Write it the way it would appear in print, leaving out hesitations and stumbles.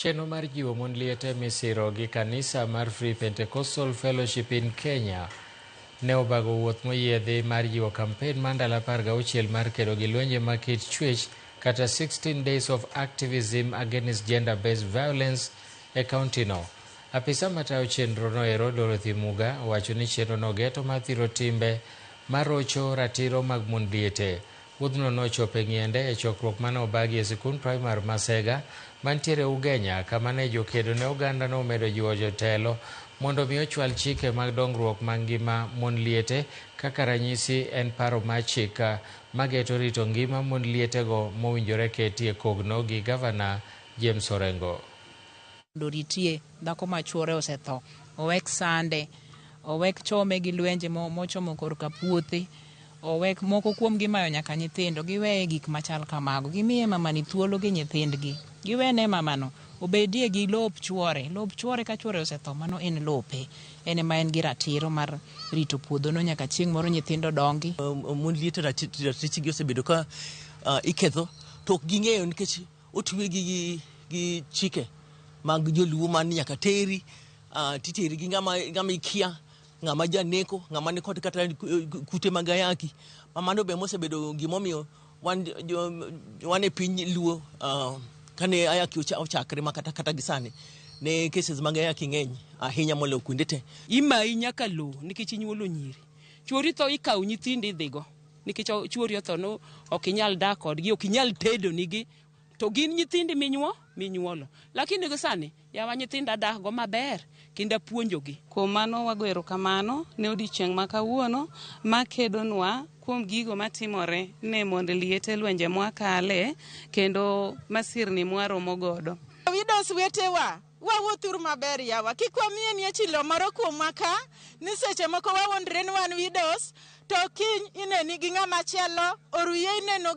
Chenro mar jiwo mond liete misiro gi kanisa mar Free Pentecostal Fellowship in Kenya ne obago wuoth moyiedhi mar jiwo kampen mar ndalo 16 mar kedo gi lwenje mag kit chwech kata 16 Days of Activism Against Gender-Based Violence e kaontino. Apisa matayo chenrono ero Dorothy Muga owacho ni chenrono geto mar thiro timbe marocho ratiro mag mond liete. Wuodhno nochopo e ng'iende e chokruok mane obagi e sikund primar ma Sega mantiere Ugenya kama ne jokedo ne oganda no omedo jiwo jotelo mondo mi ochwal chike mag dongruok mag ngima mon liete kaka ranyisi en paro mar chik mageto rito ngima mon lietego mowinjore ketie kogno gi gavana James Orengo. Mondo oritie dhako ma chuore osetho, owek sande, owek chome gi lwenje mochomo korka puothe, owek moko kuom gi mayo nyaka nyithindo, giweye gik machal kamago. Gimiye mamani thuolo gi nyithindgi. Giwene mamano obedie gi lop chuore. Lop chuore ka chuore osetho mano en lope. En ema en gi ratiro mar rito puodhono nyaka chieng' moro nyithindo dongi. Mon liete ratichgi osebedo ka iketho to ok ging'eyo nikech otwegi gi chike mag joluo man nyaka teri titeri gi ng'ama ikia, ng'ama janeko, ng'ama nikod kata kute mag ayaki. Mano be mosebedo gimomiyo wan e piny luo kane ayaki ochakre ma kata gi sani ne cases mag ayaki ng'eny ahinya moloyo kuonde te. Imayi nyaka lowo nikech inyuolo nyiri. Chuori tho ikawo nyithindi idhigo nikech chuori otho no ok inyal dak kodgi, ok inyal tedo nigi to gin nyithindi minyuolo. Lakini gi sani yawa nyithinda dak go maber kendo apuonjogi. Kuom mano wago erokamano ne odiochieng' ma kawuono makedonwa kuom gigo matimore ne mond liete lwenje mwakale kendo masirni mwaromo godo. Widows wetewa, wawuothuru maber yawa, kik wamienie chilo moro kuomwa ka, ni seche moko wawuondre ni wan widows, to kiny ineni gi ng'ama chielo, oruye ineno.